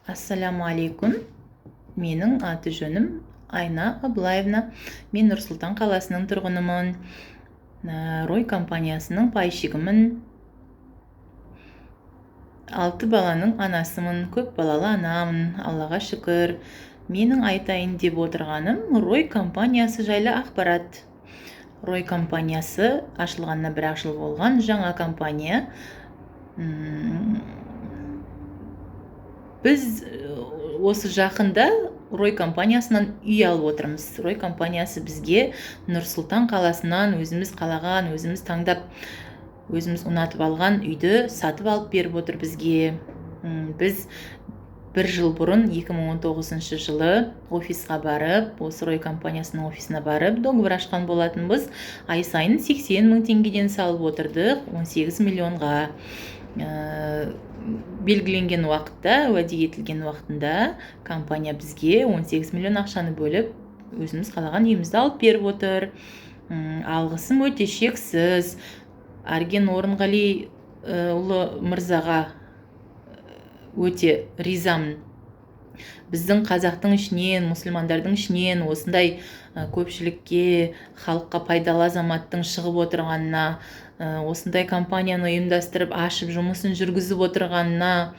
Ассаляму алейкум. Менің аты жөнім Айна Абылаевна. Мен Нұр-Сұлтан қаласының тұрғынымын. Рой компаниясының пайщигімін. 6 баланың анасымын, көп балалы анамын, Аллаға шүкір. Менің айтайын деп отырғаным Рой компаниясы жайлы ақпарат. Рой компаниясы ашылғанына бір-ақ жыл болған жаңа компания. Біз осы жақында Рой компаниясынан үй алып отырмыз. Рой компаниясы бізге Нұр-Сұлтан қаласынан өзіміз қалаған, өзіміз таңдап, өзіміз ұнатып алған үйді сатып алып беріп отыр бізге. Біз бір жыл бұрын 2019 жылы офисқа барып, осы Рой компаниясының офисына барып, договор ашқан болатынбыз. Ай сайын 80 мың теңгеден салып отырдық, 18 миллионға. Белгіленген уақытта, уәде етілген уақытында компания бізге 18 миллион ақшаны бөліп, өзіміз қалаған үйімізді алып беріп отыр. Алғысым өте шексіз. Арген Орынғали ұлы мырзаға өте ризамын. Біздің қазақтың ішінен, мұсылмандардың ішінен осындай көпшілікке, халыққа пайдалы азаматтың шығып отырғанына, осындай компанияны ұйымдастырып, ашып, жұмысын жүргізіп отырғанына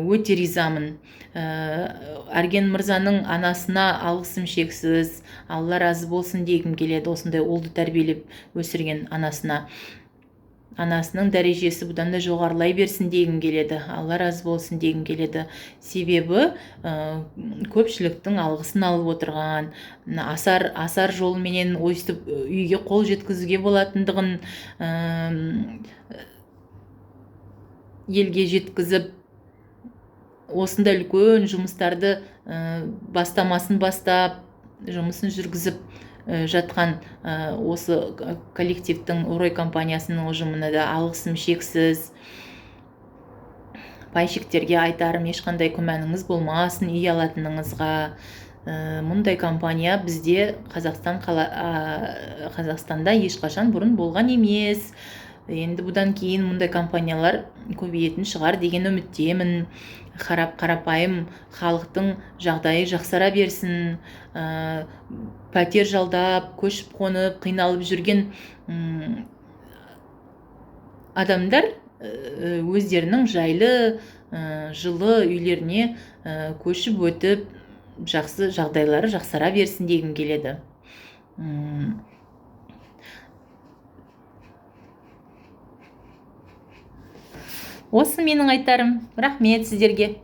өте ризамын. Арген мырзаның анасына алғысым шексіз, Алла разы болсын дегім келеді, осындай ұлды тәрбиелеп өсірген анасына. Анасының дәрежесі бұдан да жоғарылай берсін дегім келеді, Алла разы болсын дегім келеді. Себебі көпшіліктің алғысын алып отырған, асар жолменен өстіп үйге қол жеткізуге болатындығын елге жеткізіп, осындай үлкен жұмыстарды бастамасын бастап, жұмысын жүргізіп жатқан осы коллективтің, Рой компаниясының ұжымына да алғысым шексіз. Пайщиктерге айтарым, ешқандай күмәніңіз болмасын үй алатыныңызға. Мұндай компания бізде Қазақстанда ешқашан бұрын болған емес. Енді бұдан кейін мұндай компаниялар көбейетін шығар деген үміттемін. Қарапайым халықтың жағдайы жақсара берсін. Пәтер жалдап, көшіп қонып, қиналып жүрген адамдар өздерінің жайлы, жылы үйлеріне көшіп өтіп, жақсы жағдайлары жақсара берсін дегім келеді. Осы менің айтарым. Рахмет сіздерге.